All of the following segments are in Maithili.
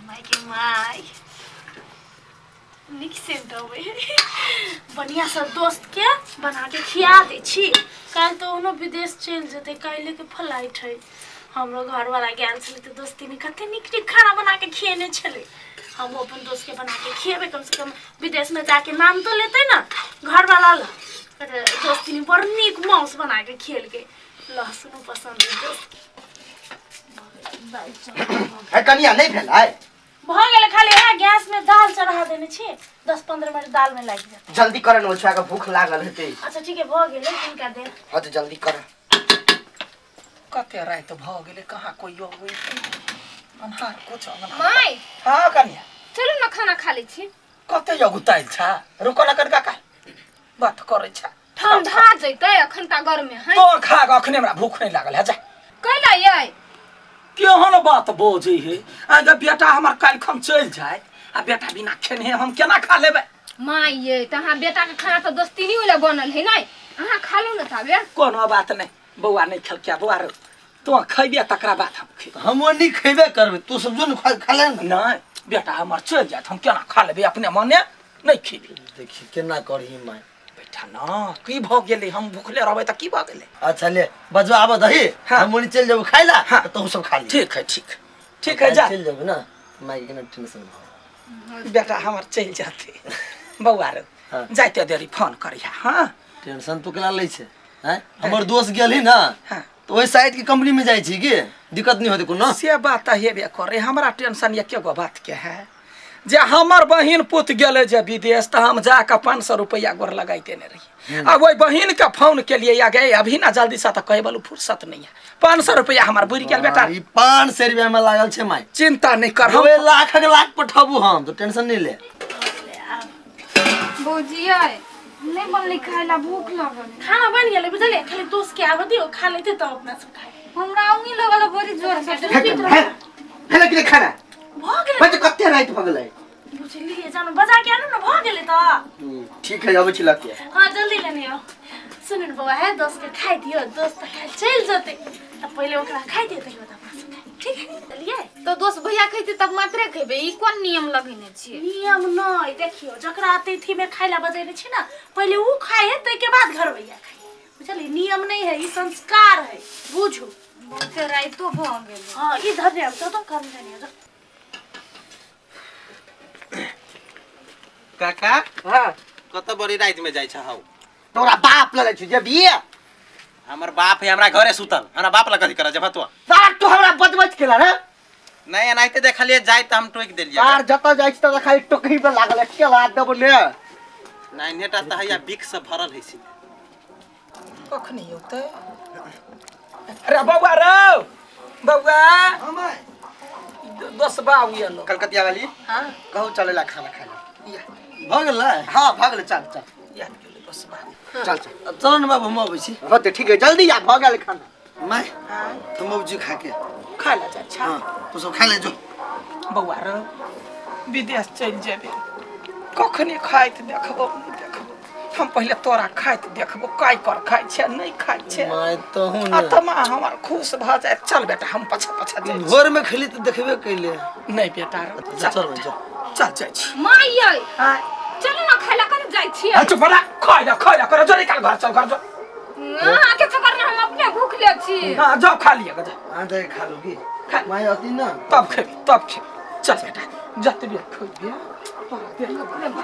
माय के माय नीक सेंट अबै है। बढ़िया से दोस्त के बना के खिया दै छी। काल्हि तऽ ओनो विदेश चलि जेतै, काल्हि के फ्लाइट है। हमरो घरवाला गेल छलै तऽ दोस्ती कते नीक नीक खाना बना के खिएने छलै। हम अपन दोस्त के बना के खिएबै, कम से कम विदेश में जाके नाम तो लेतै ना घरवाला ला। दोस्ती बड़ नीक मांस बना के खिएलकै, लहसुनो पसंद है दोस्त के। है कनिया नहीं भेलै? भऽ गेलै, खाली इएह गैस में दाल चढ़ा देने छी, 10-15 मिनट दाल में लागि जायत। जल्दी कर न, छुआ के भूख लागल हेतै। अच्छा ठीक है, भऽ गेलै, तिनका दे। हाँ तऽ जल्दी कर। कते राति भऽ गेलै, कहाँ कोइ अबै है? अन्हार कुछ अंगना। माय। हाँ कनिया। चलू ने खाना खा लै छी। कते अगुताइल छा, रुको न कनिका, का बात करै छा। ठंडा जैतै अखन ता गर्मे है। तो खा के अखने हमरा भूख नहीं लागल है, जा। कैला यै? केहन बात बजै है आ बेटा हमर काल्हि खन चलि जाय आ बेटा बिना खेने हम केना खा लेबै? माय यै, तऽ अहाँ बेटा के खाना तऽ दोस्तीनी वाला बनल है नै, अहाँ खा लू ने ताबे। कोनो बात नहीं बौआ, नहीं खेलकै बौआ रो, तो खैबे तकरा बाद हम खेबै। हम नहीं खेबे करबै, तू सब जो ने खा ले ने। नहीं बेटा हमर चलि जायत, हम केना खा लेबै? अपने मने नहीं खेबै। देखी केना करही माय। बेटा ना की भऽ गेलै, हम भूखले रहबै तऽ की भऽ गेलै? अच्छा ले बजवा आबऽ दही। हाँ। हम ओनी चलि जेबौ खाइ ला। हाँ। तऽ तू सब खा ली। ठीक है, ठीक ठीक है, जा। चलि जेबै ना, माय के केना टेंशन भऽ बेटा हमर चलि जाते बौआ रो। हाँ। जाइते देरी फोन करिहा। हाँ। टेंशन तू केना लै छै हैं? हमर दोस्त गेलही ना। हाँ। तऽ ओहि साइड के कंपनी में जाइ छी की दिक्कत नहीं होतै कोनो? से बात तऽ हेबे करे, हमरा टेंशन एके गो बात के है जे हमर बहिन पुत गेलै जे विदेश, तऽ हम जाकऽ 500 रुपैआ गोर लगाइ देने रहियै आ ओहि बहिन के फोन केलियै या गे अभी ना जल्दी से, तऽ कहै बोलू फुर्सत नहीं है। 500 रुपैआ हमर बुड़ि गेल बेटा। ई 500 रुपया में लागल छै माय। चिंता नहीं कर, हम हम लाख के लाख पठाबू हम तो टेंशन नहीं ले। भौजी यै, नहि बनलै खाय ला, भूख लागल है। खाना बनि गेलै बुझलियै, खाली दोस्त के आबऽ दियौ, खा लेतै तब अपना सब खाइ। हमरा औंगी लगल है बड़ी जोर से। हेलो कि खाना भऽ गेलै। बच्चा कते राति भऽ गेलै? बुझलियै, जानु बजा के आनू ने, भऽ गेलै तऽ। ठीक है, अबै छी लऽ के। हाँ जल्दी लेने आउ। सुनू ने बौआ, है दोस्त के खाइ दियौ, दोस्त तऽ काल्हि चलि जेतै तऽ पहिले ओकरा खाइ दियौ तहियो तऽ अपना सब खाइ। ठीक है, चलियै। तऽ दोस्त भैया खैतै तब मात्रे खेबै, ई कोन नियम लगेने छियै? नियम नहि, देखियौ जकरा अतिथिमे खाइ लए बजेने छी ने, पहिले उ खाइ है ताहिके बाद घर भैया खाइ, बुझलियै? नियम नहि है ई, संस्कार है, बुझू। बहुते राइतो भऽ गेलै। हाँ ई धर आब तो कर लेने जाओ। काका। हाँ। कत बड़ी राति में जाइ छहौ? तोरा बाप लगे छै जे बिये। हमर बाप है हमरा घरे सुतल, हमरा बाप लग कथी करऽ जब तो? सार तू हमरा बजबज केला रे। नहीं एनाहिते देखलिए जाय तऽ हम टोकि देलिए। सार जतऽ जाइ छी ततऽ खाली टोकरी पर लागल है, केला देबो ने। नहीं नेटा तऽ हैया बिख से भरल है छी। कखनी औतै? अरे बौआ रौ बौआ। हाँ माय। दोसबा एलो। कलकतिया वाली। हाँ। कहू चलेला खाना खाए ला। या। भऽ गेल ने? हाँ भऽ गेलै, चल चल। या गेलै दोसबा। चल चल। अब चलो न बाबू, हम अबै छी। हाँ तऽ ठीक है, जल्दी आ, भऽ गेल खाना। माय हम अबै छी खा के। खा ला जा। अच्छा। हाँ तू सब खा ले जो। बौआ रौ विदेश चलि जेबे, कखनी खाइत देखबो नहि देखबो, हम पहिले तोरा खाइत देखबो काय कर खाइ छै नहि खाइ छै। माय तहु आ ने तऽ माँ हमर खुश भऽ जायत। चल बेटा, हम पाछा पाछा जाइ छी। भोर में खेली तऽ देखबे कैले। नहि बेटा रौ, चल, चल चल, चल। चल जाइ छी। माय यै। आँय। चलू ने खाय ला, कतऽ जाइ छियै? आ चुप रह, खाइ ला खाइ ला कर जो, निकाल घर, चल घर जो। अहाँके चक्कर में हम अपने भूखले छी। हाँ जाओ खा लिअ जा। अहाँ जाके खा लू की। खा। माय अती ना तब खेबी तब खेबी। चल बेटा, जतबे खेबे तोरा देखबो।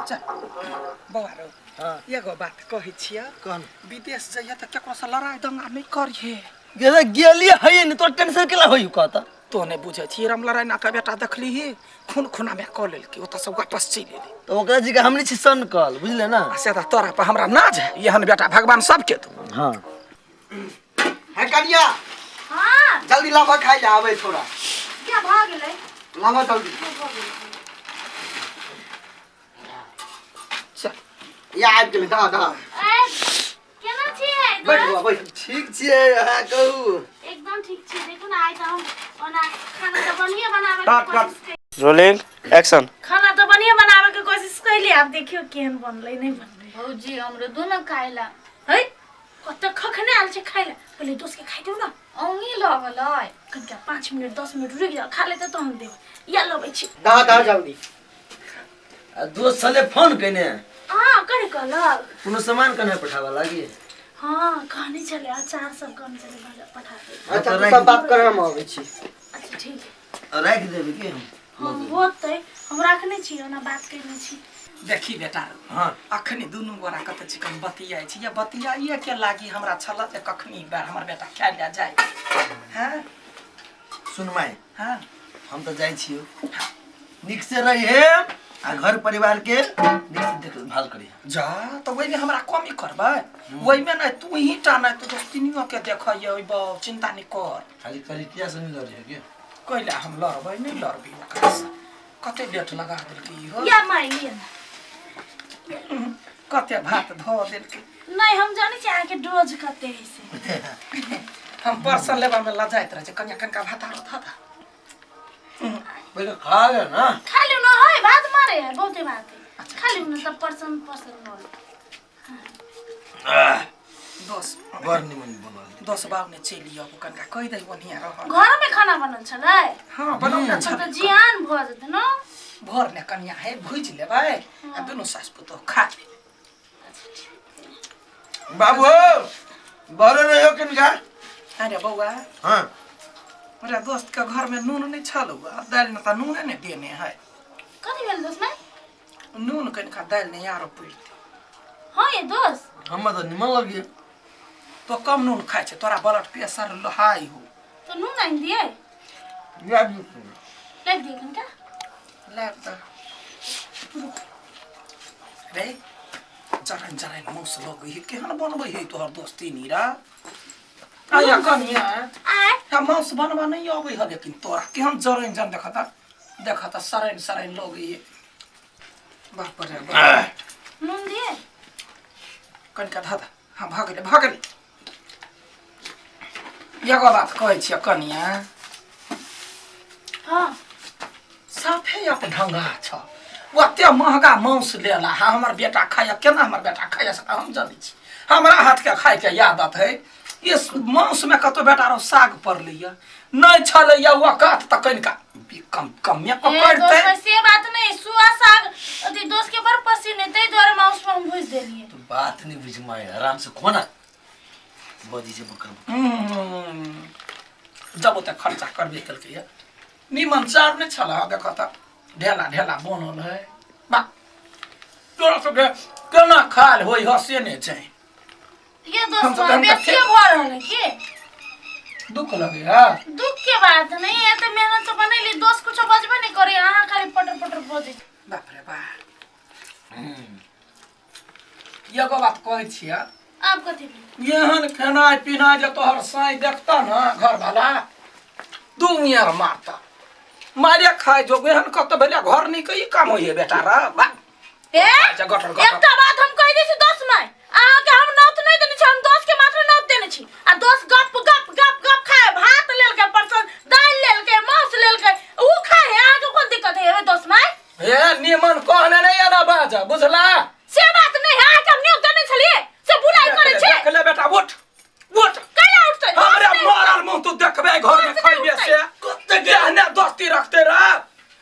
चल बौआ रौ। हाँ। एगो बात कहै छियै। कह न। विदेश जइहे तऽ केकरो से लड़ाइ दंगा नहि करिहे। गेले गेलिए है ने, तोर टेंशन केला होई कहता? तो नहि बुझै छी, राम लड़ाइ ना के बेटा देखलीही खून खूना में कऽ लेलकै, ओतऽ से वापस चलि एलै। तऽ ओकरा जी के हम नहि छी सन कहल, बुझले ना? आ से तऽ तोरा पर हमरा नाज है, एहन बेटा भगवान सबके दू। हाँ। है कनिया। हाँ। जल्दी लावा खाइ ले आबै थोड़ा। क्या भऽ गेलै? लावा जल्दी। चल। या आबि गेलै, दा दा। ए, केना छियै? बैठ बौआ, बैठ। ठीक छियै, अहाँ कहू? एकदम ठीक छी। देखू ने आइ तऽ हम ओना खाना तऽ बढ़िए बनाबे के काट, काट। कोशिश कैली। Rolling action. खाना तऽ बढ़िए बनाबे के कोशिश कैली, आब देखियौ केहन बनलै नहि बनलै। भौजी हमरो दू ने खाय ला। है कते खखने आयल छै खाय लए पहिले दोस्त के खाइ दियौ ने। औंगी लगल अइ। कनिका 5 मिनट 10 मिनट रुकि जाओ, खा लेते तहन देब। या लबै छी। दहा दहा जल्दी। आ दोस्त छलै फोन केने। हाँ करे कहलक। कोनो सामान कने पठाबऽ लागी? हाँ कहने छलै, अचार सब कहने छलै पठा दे। अच्छा तू सब बात कर, हम अबै छी। अच्छा ठीक है। राखि देबै की हम? हम होतै, हम राखने छी, ओना बात करने छी। देखी बेटा, हाँ अखनी दुनू गोरा कते चिकन बतियाइ छी, या बतियाइए के लागी हमरा छल जे कखनी बेर हमर बेटा खाय लए जाय। हाँ सुन माय, हाँ हम तऽ जाइ छियौ, नीक से रहिहे आ घर परिवार के नीक से देखभाल करिहे। जा तऽ ओहिमे हमरा कमी करबै? ओहिमे नहि तू ही टा नहि तू दोस्तिनियो के देखै अयबौ, चिंता नहि कर। खाली करितिया से नहीं लड़िहे के? कैला हम लड़बै? नहि लड़बै ओकरासँ। कते लेट लगा देलकै इहो। या माय लिअ ने। कते भात धऽ देलकै। नहि हम जानै छी अहाँके डोज कते है से। हम परसल लेबामे लजाइत रहै छै। कनिया कनिका भात आरो धऽ दऽ। पहिले खा ले ना। खा लियौ ने, है भात मारे है बहुते भात है, खा लियौ ने तब परसन परसन भऽ। दस बड़ निमन बनल। दस बाबने चलि आबू, कनिका कहि दही ओनिया रह। घर में खाना बनल छलै? हाँ बनौने तब छलै। तऽ जियान भऽ जेतै ने। भर ने कनिया है भुजि लेबै आ दुनू सास पुतोह खा लेबै। बाबू बड़े रहियो किनका। अरे बौआ। हाँ मेरा दोस्त के घर में नून नहीं छल हुआ, दालि में तऽ नूने नहीं देने है। कथी भेल दोस्त माय? नून कनिका दालि नहीं आरो पड़ते। हाँ ये दोस्त हमरा तऽ निमन लगिए। तो कम नून खाइ छै, तोरा ब्लड प्रेशर हाई हो। तो नून आनि दिए? लाबि दिए कनिका? लाबि दऽ रे। जरन जरन मौस लगै है, केहन बनबै है तोहर दोस्ती नीरा? आया कनिया। आय। आ मांस बनबा नहीं अबै है, लेकिन तोरा केहन जरन जन देखता देखता सरैन सरैन लगै है। बाप रे बाप। नून दिए? कनिका धऽ दऽ। हाँ भऽ गेलै भऽ गेलै। एगो बात कहै छियै कनिया। हाँ साफे अप ढंगा छ, ओते महगा मांस लेला हा हमर बेटा खाया केना? हमर बेटा खाया से हम जनै छी, हमरा हाथ के खाय के आदत है। इस मांस में कतो बेटा रो साग पड़लैया नहीं छलैया, औकात तऽ कनिका कम कमे ए, पकड़तै। दोस्त से बात नहीं, सुआ साग अथी दोस्त के बड़ पसीन है, ताहि दुआरे मांस में हम भुजि देलियै। तू बात नहीं बुझ माय, आराम से खोना बजी से बकर। जब ओते खर्चा करबे केलकै निमन चार नहीं छल। देख तऽ ढेला ढेला बनल है। बा तोरा सबके केना खायल होइ ह से नहि छै। ये हम दोस्त तो कनिका बेसिए भऽ रहल है की? दुख लगे है? दुख के बात नहीं है, तो मेहनत से बनैली, दोस्त कुछो बजबे नहीं करे, अहाँ खाली पटर पटर बजै छी। बाप रे बाप। एगो बात कहै छियै। आब कथी भेल? एहन खेनाइ पिनाइ जे तोहर साँइ देखता ने घरवाला, दू मियर मारता मारे खाइ जो। एहन कतऽ भेलै घर नीक ई काम होइए बेटा रे बा। ए अच्छा, गटर, गटर। एकटा बात हम कहि दै छी दोस्त माय, अहाँके हम नौत नहि देने छी, हम दोस्त के मात्र नौत देने छी आ दोस्त गप गप गप गप खाए, भात लेलकै, परसन दालि लेलकै, मांस लेलकै, ऊ खाए है, अहाँके कोन दिक्कत है दोस्त माय? हे निमन कहने नहीं आना बाजा, बुझला? से बात नहीं है, अहाँके हम न्योत देने छलियै से बुराइ करै छी। देख ले बेटा, उठ उठ। कैला उठतै? हमरे दोस्त नहि मरल मुंह तू देखबे घर में दोस्त नहि खइबे उठतै। से कते देहने दोस्ती रखते रह।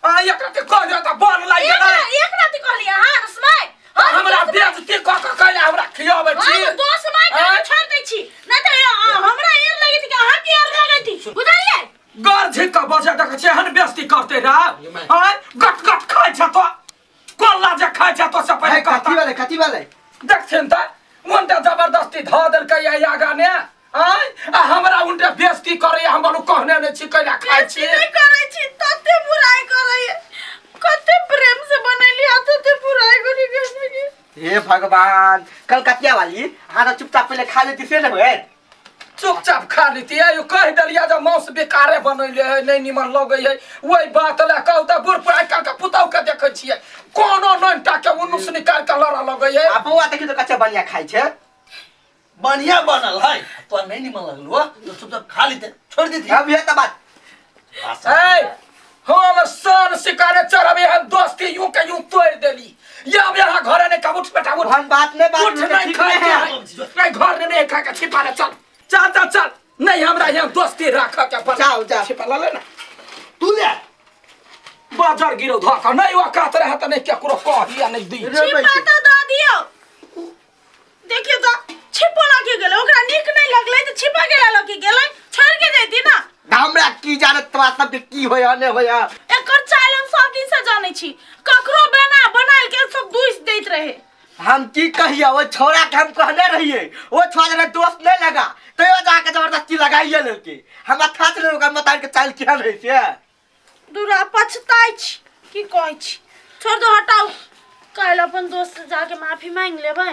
आ एकरा के कह दे त बन लागि एक गेलै। एक राति कहलियै अहाँ दोस्त माय, हम हमरा दोस्त माय- बेइज्जती क क कैला हमरा खियाबै छी? हम दोस्त माय के आँय? छोड़ि दै छी, नहि तऽ हमरा एहन लगैत कि अहाँके एहन लगैत, बुझलियै? गर झिक के बजे देख छै, एहन बेइज्जती करते रह। आय गट गट खाइ छ तो कोला जे खाइ छ तो से पहिले कथी कहता। वाले कथी वाले? देखथिन त उनटा जबरदस्ती धऽ देलकै या आगा ने। आय आ हमरा उनटा बेइज्जती करैया, हम बोलू कहने नहि छी कैला खाइ छी। बेइज्जती नहि करै छी, तते बुराइ करैया, कते प्रेम से बनैली आ तते बुराइ करी गेल। हे भगवान, कलकतिया वाली अहाँ तो चुपचाप पहले खा लेती से ने होए। चुपचाप खा लेती। आयो कहि देलियै जे मांस बेकारे बनैले है, नहि निमन लगै है, ओहि बात लए कहू तऽ बूढ़ पुरान काल के पुतहु के देखै छियै कोनो ननटा के उनुस निकालि के लड़ऽ लगै है। आ बौआ देखियौ तऽ कते बढ़िया खाइ छै। बढ़िया बनल है, तो नहीं निमन लगल हो तो चुपचाप खा लेते, छोड़ देती। अब यह तो बात। ए हम सन शिकारे चढ़बे, हम दोस्ती यूं के यूं तोड़ देली। ये अब यहाँ घरे नहीं का उठ बेटा उठ हम बात नहीं बात उठ में नहीं खाए ठीक के नहीं है। है। नहीं घर में नहीं खा के छिपा ले चल चल चल चल नहीं हमरा यहाँ दोस्ती राख के पर जाओ, जाओ। छिपा ले ना तू ले बाजार गिरो धोखा नहीं औकात रहे त नहीं केकरो कही आ नहीं दी रे छिपा बैठी। तऽ दऽ दियौ देखियौ तऽ छिपो लऽ के गेलै ओकरा नीक नहि लगलै तऽ छिपा के लऽ के गेलै छोड़ि के जैती ना हमरा की जाने तोरा सबके की होया नहि होया एकर चाल हम सब दिन से जानै छी ककरो बना बनायल के सब दूस दैत रहे हम की कहिए ओ छोरा के हम कहने रहिए ओ छोरा जरा दोस्त नहीं लगा तो जाके जबरदस्ती लगाइए लेलके हमरा था चले ओकरा मतार के चाल केहन रहै से दूरा पछताइ छी की कहै छी छोड़ दो हटाउ काल्हि अपन दोस्त से जाके माफी मांगि लेबै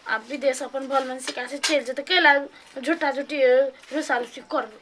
आ विदेश अपन भल मन सिका से चलि जेतै कैला झूठा झूठी रुसा रुसी करबै।